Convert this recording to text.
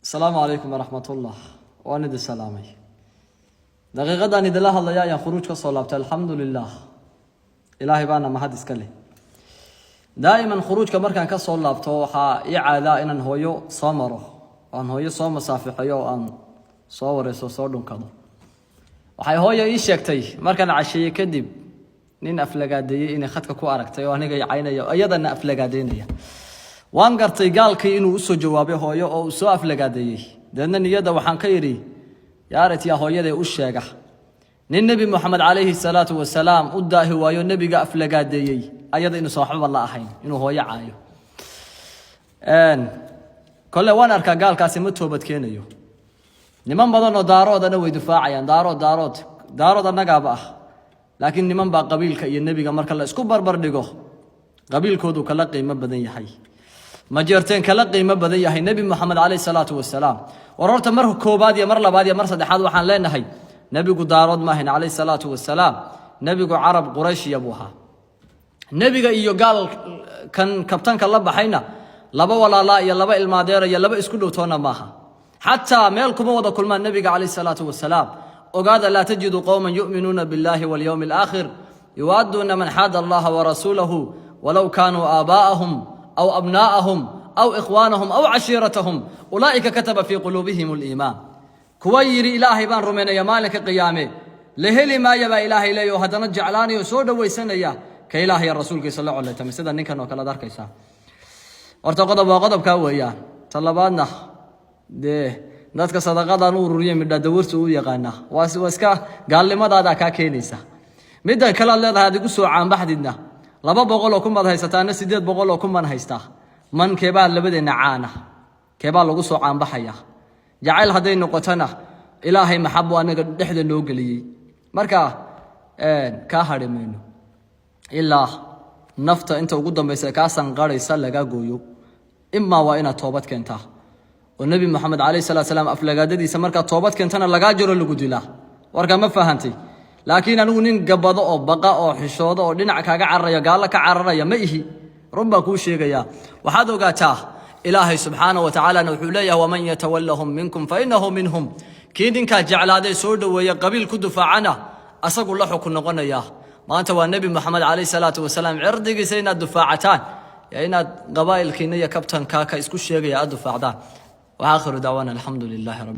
Asalaamu calaykum waraxmatullah. Waan idin salaamay. Daqiiqadan idinla hadlaya ayaan khuruuj ka soo laabtay, alxamdu lilah. Ilaahay baana mahad iska leh. Daa'iman khuruujka markaan ka soo laabto, waxaa ii caadaa inaan hooyo soo maro, aan hooyo soo masaafixeeyo oo aan soo wareyso, soo dhunkado. Waxay hooyo ii sheegtay markaan casheeyey kadib nin aflagaadeeyey inay khadka ku aragtay oo aniga caynaya, iyadana aflagaadeynaya. Waan gartay gaalkii inuu usoo jawaabay hooyo oo uu soo aflagaadeeyey. Dabeedna niyadda waxaan ka yidhi: "Yaaret, yaa hooyaday u sheega nin Nebi Moxamed calayhi salaatu wasalaam u daahi waayo, nebiga aflagaadeeyey, ayada inuusan waxbaba la ahayn inuu hooyo caayo." Kole waan arkaa gaalkaasi ma toobad keenayo. Niman badan oo Daaroodana way difaacayaan. Daarood, Daarood, Daarood annagaaba ah, laakiin niman baa qabiilka iyo nebiga marka la isku barbar dhigo qabiilkoodu kala qiimo badan yahay, Majeerteen kala qiimo badan yahay Nebi Moxamed calayhi salaatu wasalaam. War horta mar koobaad iyo mar labaad iyo mar saddexaad waxaan leenahay: nebigu Daarood maahayn calayhi salaatu wasalaam. Nebigu Carab Qurayshiya buu ahaa. Nebiga iyo gaal kan kabtanka la baxayna laba walaalaa iyo laba ilmaadeera iyo laba isku dhowtoona maaha, xataa meel kuma wada kulmaan nebiga calayhi salaatu wasalaam. Ogaada: laa tajidu qowman yu'minuuna biاllahi walyowmi alaakhir yuwaadduuna man xaada allaha warasuulahu walow kaanuu aabaa'ahum aw abnaa'ahum aw ikhwaanahum aw cashiiratahum ulaa'ika kataba fii quluubihim aliimaan. Kuwa yidhi "Ilaahay baan rumaynaya, maalinka qiyaame" la heli maaya baa Ilaahay leeya, oo haddana jeclaanaya oo soo dhowaysanaya ka Ilaahay rasuulkiisa la colaytamay, sida ninkan oo kale ad arkaysaa. Horta qodob waa qodobkaa weeyaan. Ta labaadna dee dadka sadaqadan u ururiya midha dawarta u yaqaanaa waa iska gaalnimadaadaa kaa keenaysa. Middan kale aad leedahay aad igu soo caanbaxdidna, 200,000 baad haysataana, 800,000 baan haystaa. Man keebaa labadeenna caana? Keebaa lagu soo caanbaxaya? Jacayl hadday noqotona, Ilaahay maxabu anaga dhexda noo geliyey. Marka kaa hadhi mayno ilaa nafta inta ugu dambaysa kaa sanqarhaysa lagaa gooyo. Imaa waa inaad toobad keentaa oo Nebi Moxamed calayhi salatu salaam aflagaadadiisa markaad toobad keentana lagaa jaro, lagu dilaa. Warkaa ma fahantay? Laakiin anigu nin gabado oo baqa oo xishoodo oo dhinac kaaga cararaya, gaallo ka cararaya ma ihi. Run baan kuu sheegayaa. Waxaad ogaataa, Ilaahay subxaana wa tacaalana wuxuu leeyahay: "Waman yatawallahum minkum fa innahu minhum." Kii ninkaa jeclaaday, soo dhoweeya, qabiil ku dufaacana, asagu la xukun noqonaya. Maanta waa Nebi Moxamed calayhi salaatu wasalaam cirdigiisa inaad dufaacataan ya inaad qabaa'ilkiina iyo kabtankaa ka isku sheegaya aad dufaacdaan. Wa aakhiru dacwaana alxamdu lilaahi rabbi.